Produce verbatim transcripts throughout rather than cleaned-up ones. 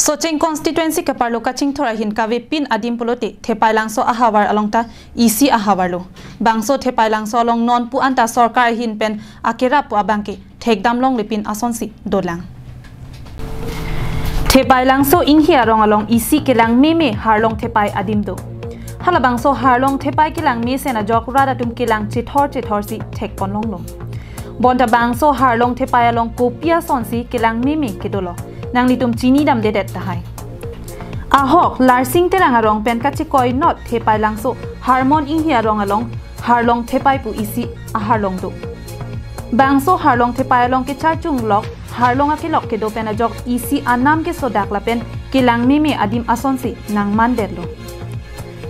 Socheng constituency kaparlo kachingthur ahin kave pin adim pulote Thepailangso ahavar along ta isi ahavar lo. Bangso Thepailangso along non pu anta sorkar ahin pen akerap pu abangke thekdam longle pin asonsi dolang. Thepailangso Inghi arong along isi kelang meme Harlong Thepai adim do. Halabangso Harlong Thepai kelang mesen ajok rat atum kelang chethor chethor si thekpon longlo. Bonta bangso Harlong Thepai along kopi asonsi kelang meme kedolo, nanglitum chini damdedet tahai. Ahok Larsing Terang arong pen kachekoi not Thepailangso Harmon Inghi arong along Harlong Thepai pu isi aharlong do. Bangso Harlong Thepai along kecharchung lok Harlong akelok kedo pen ajok isi anam kesodak lapen kelang meme adim asonsi nangmandetlo.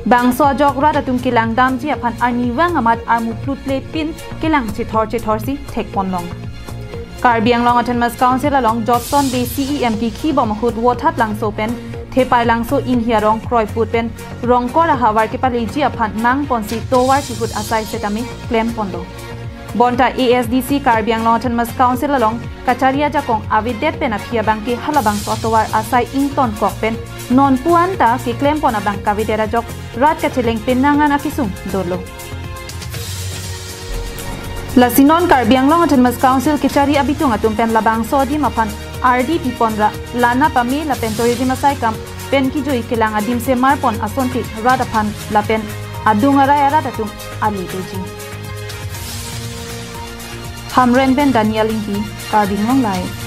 Bangso ajok rat atum kelang damji aphan arnivang amat armu plutle pin kelang chethor chethor si thekpon long. Karbi Anglong Autonomous Council along Jotson Bey C E M kikhi bom ahut Vothatlangso pen Thepailangso Inghi arong kroiput pen Rongkor ahavar kepaleji aphan mangponsi tovar kihut asai setame klempon long. Bonta A S D C Karbi Anglong Autonomous Council along kachari ajakong avedet pen aphi abangke halabangso atovar asai ingtonkok pen non pu anta keklempon abang kavedet ajok rat kacheleng penang an akesung dolo. Lasi non Karbi Anglong Autonomous Council kechari abitung atum pen labangso adim aphan ardi pipon ra lana pame lapen tourism asai kam pen kijui kelang adim semarpon asonte rat aphan lapen adung arai arat atum ali doji. Hamren pen Daniel Ingti, Karbi Anglong Live.